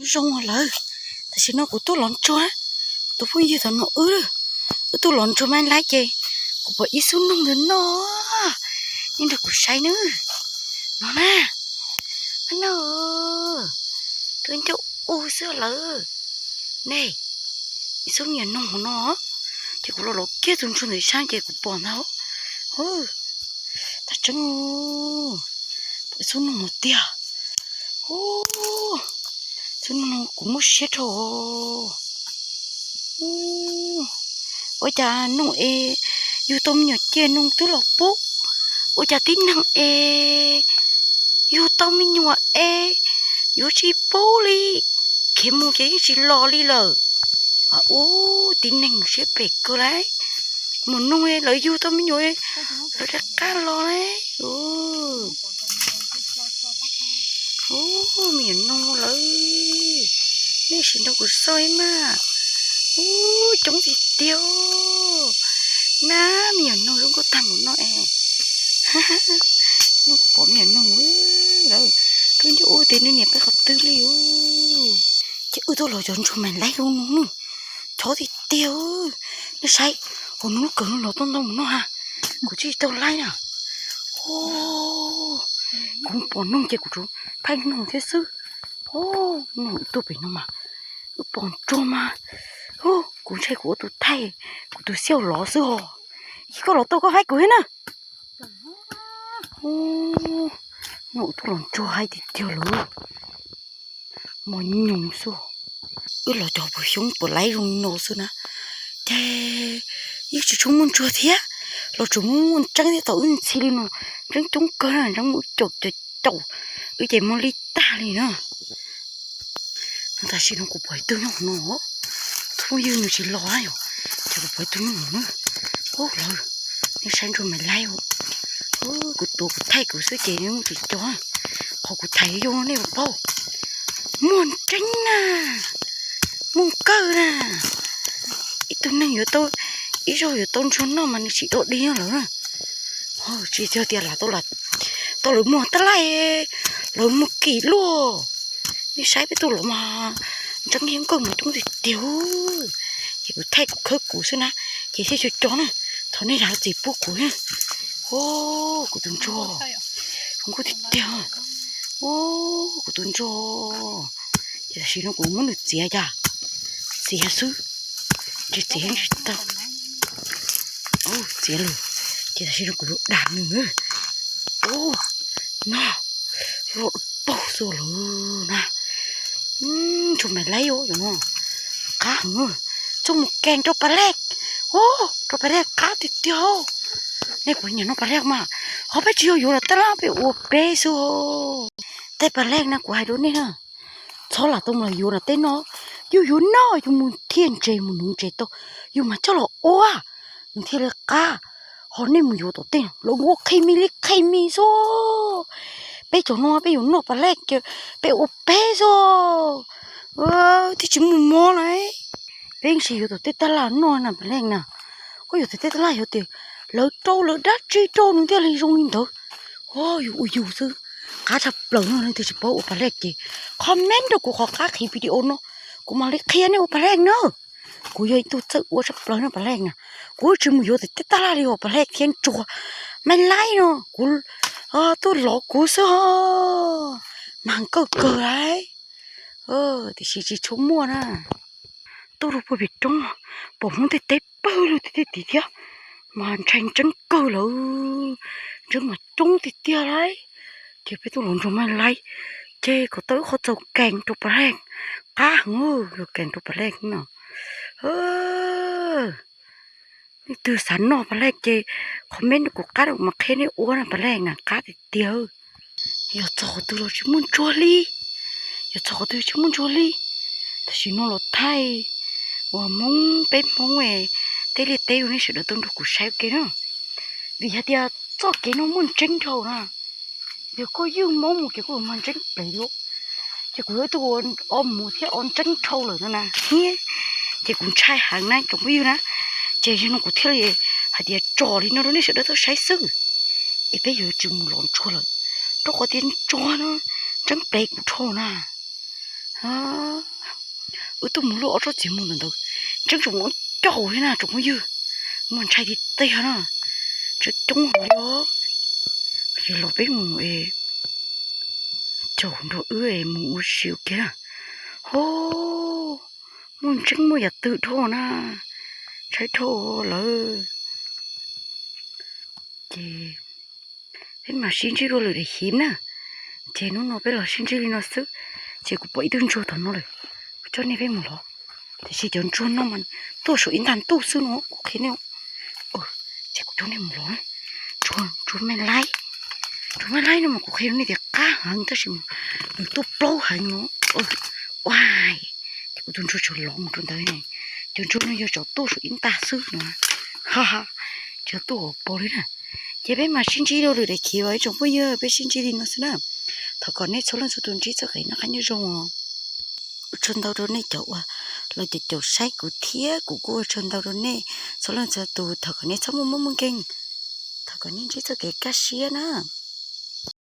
Zoo lawm, tam sim no kuv tuaj los ntsuag, kuv tus phooj ywg tau nug wb, wb tuaj los ntsuag maj laib ces kuv pom ib xub noog ntawm no, nej nrog kuv saib nawb. No na, no, twb ncauj u xwb lawm. Nej, ib xub me nyuam noog hauv no, ces kuv los los kiag tus ntsuag ntawm sab ces kuv pom ntag. Tag tseeb, pom ib xub noog hauv tiag. Xub noog no kuv muaj siab rau. Ua cas noog es yug tau me nyuam ciaj noog twb los pub, ua cas tib neeg es yug tau me nyuam es yuav tsis pub li, khiav mus ces yeej tsis los li lawm. Ua tib neeg siab phem kawg lauj. Mus noog lawv yug tau me nyuam, lawv rov qab los lauj. Me nyuam noog lawm, nej sim nrog kuv saib mas. Ub, coob tiag tiag. Nab, me nyuam noog zoo nkauj tag npaum no es. Kuv pom me nyuam noog lawm, twb ncauj ub tias nej niam peb qhov twg li. Ces wb tuaj los cov ntsuag maj laib zoo no, chob tiag tiag. Nej saib, hauv no lub kawg no los tau ntau mus no ha, kuv tsis tau laib na. Kuv pom noog ces kuv tsuas thaij noog thiab xwb. Noog tuaj pem no mas, wb pom ntsuag mas, kuv ntshe kuv ua tus thaij, kuv tus xiauj lov xwb os. Yog koj los tau koj faib kuv thiab na. No wb tuaj los ntsuag hais tiag tiag lawm. Mos nyoos xwb. Wb los cov puas xyoob puas laib zoo no xwb na, ces yeej tsis tshua muaj ntsuag thiab, los tsuas muaj muaj ntseeb thiab. Thaum wb ntxhi li no ntseeb coob kawg na, ntseeb muaj caum caum caum, wb ces muaj li tag li na. Tam sim no kuv pom ib tug nyob hauv no, tus phooj ywg nws tsis los yom, ces kuv pom ib tug nyob hauv no. Ub lawm, nej saib ntsuag maj laib, kuv tuav kuv thaij kuv xwb ces nws muaj tsis co. Qhov kuv thaij yog nej puas paub, muaj ntseeb na, muaj kawg na. Ib tug neeg yuav tau, ib zaug yuav tau ntsuag noj mas nws tsis dog dig lawm na. Tsis yog tias lam tau, tau lawv muag tab laj, lawv muag kim luaj. Nej saib peb tuaj los mas ntseeb heev kawg mas coob tiag tiag. Ces kuv thaij kuv khawb kuv xwb na, ces thiaj co co na. Thov nej zam txim pub kuv na. Kuv tus ntsuag, zoo nkauj tiag tiag. Kuv tus ntsuag, ces tam sim no kuv muab nws txiav cas, txiav xwb, tsis txiav tsis tau. Txiav lawm, ces tam sim no kuv yuav dam nws. No, loj paug xwb lawm na. Ntsuag maj laib os, qab heev. Txuj mus kees rau pas lej, rau pas lej qab tiag tiag. Nej puas nyiam noj pas lej mas? Ho peb tsis yog yuav los tej laj peb ua peb xwb. Tej pas lej na kuv hais rau nej na, txhob lam tau los yuav los tej no. Yus yuav noj yus mus thiaj ntses mus nuv ntses tau, yus mas coj los ua, nws thiaj li qab. Ho nej mus yuav tom tej lawv ua qhi mis li qhi mis xwb. Peb cov no peb yuav noj pas lej ces peb ua peb xwb. Twb tsis muaj mob lawm. Peb yeej tsis yuav tom tej taj laj noj na pas lej na. Koj yuav tom tej taj laj yog tias lawv rau lawv dab tsi rau nws thiaj li zoo li ntawd. Yus ua yus xwb. Qab tshaj plaws no leej twg tsis paub ua pas lej ces comment rau kuv qhov qab qhib video no, kuv mam li qhia nej ua pas lej na. Kuv yog ib tug txawj ua tshaj plaws no pas lej na. Kuv tsis mus yuav tom tej taj laj li os, pas lej thiab ntsuag maj laib no kuv tuaj lov kuv xwb. Mas kawg kawg lauj. Tiam sis tsis tshua muaj na. Tuaj rau puag pem roob, pom Hmoob tej teb pawg lug tiag tiag thiab, mas ntshai ntseeb kawg lawm. Ntseeb mas coob tiag tiag lauj. Ces peb tuaj los ntsuag maj laib, ces kom tau ib qho txaus kees rau pas lej, qab heev, kees rau pas lej no. Leej twg xav noj pas lej ces comment rau kuv qab, kuv mam qhia nej ua na. Pas lej na qab tiag tiag. Yog txog qhov twg los tsis muaj ntsuag li, yog txog qhov twg tsis muaj ntsuag li. Tam sim no los thaij uas Hmoob, peb Hmoob es tej liaj teb ua, nej sawv daws tuaj nrog kuv saib ua ke na. Vim hais tias txoj kev no muaj ntseeb dhau na. Yog koj ywj Hmoob mus ces koj yuav mag ntseeb plev li. Ces kuv yog ib tug ua mus thiab ua ntseeb dhau lawm no na. Ces kuv ntshai heev na tsoom phooj ywg na. Ces yog no kuv thiaj li hais tias tso li no rau nej sawv daws tau saib xwb. Es peb yuav tsum mus lov ntsuag lawm, rau qhov tias ntsuag no ntseeb plev kuv dhau na. Wb tuaj mus luaj ob tsob txiv mus ntawm ntawd, tseeb tsuas muaj caum li na tsoom phooj ywg, muaj ntshai tiag tiag na, tseem coob heev li os. Ces los peb mus es caum nrog wb mus ua si ua ke na. Ho, muaj ntseeb muaj yam twg dhau na, ntshai dhau lawm. Ces peb mam sib ntsib dua lwm daim hiv na. Ces hnub no peb los sib ntsib li no xwb. Ces kuv pom ib tug ntsuag tom no lawm, kuv coj nej peb mus lov. Tiam sis cov ntsuag no mas tuaj saum ib nta ntuj xwb no kuv qhia nej. Ces kuv coj nej mus lov. Ntsuag, ntsuag me laib, ntsuag me laib no mas kuv qhia rau nej tias qab heev tab sis mas nws tuaj plaub heev no. Ua, ces kuv tus ntsuag tseem lov mus rau ntawd ne. Cov ntsuag no yog tseem tuaj saum ib nta xwb no. Tseem tuaj pom li na. Ces peb mam sib ntsib dua lwm daim khiv os ib tsoom phooj ywg, peb sib ntsib li no xwb na. Thov kom nej txhua leej txhua tus ntsib txoj kev noj qab nyob zoo os. Ua tsaug ntau rau nej cov uas los caum caum saib kuv thiab kuv kuj ua tsaug ntau rau nej txhua leej txhua tus. Thov kom nej txhob muaj mob muaj nkeeg, thov kom nej ntsib txoj kev kaj siab na.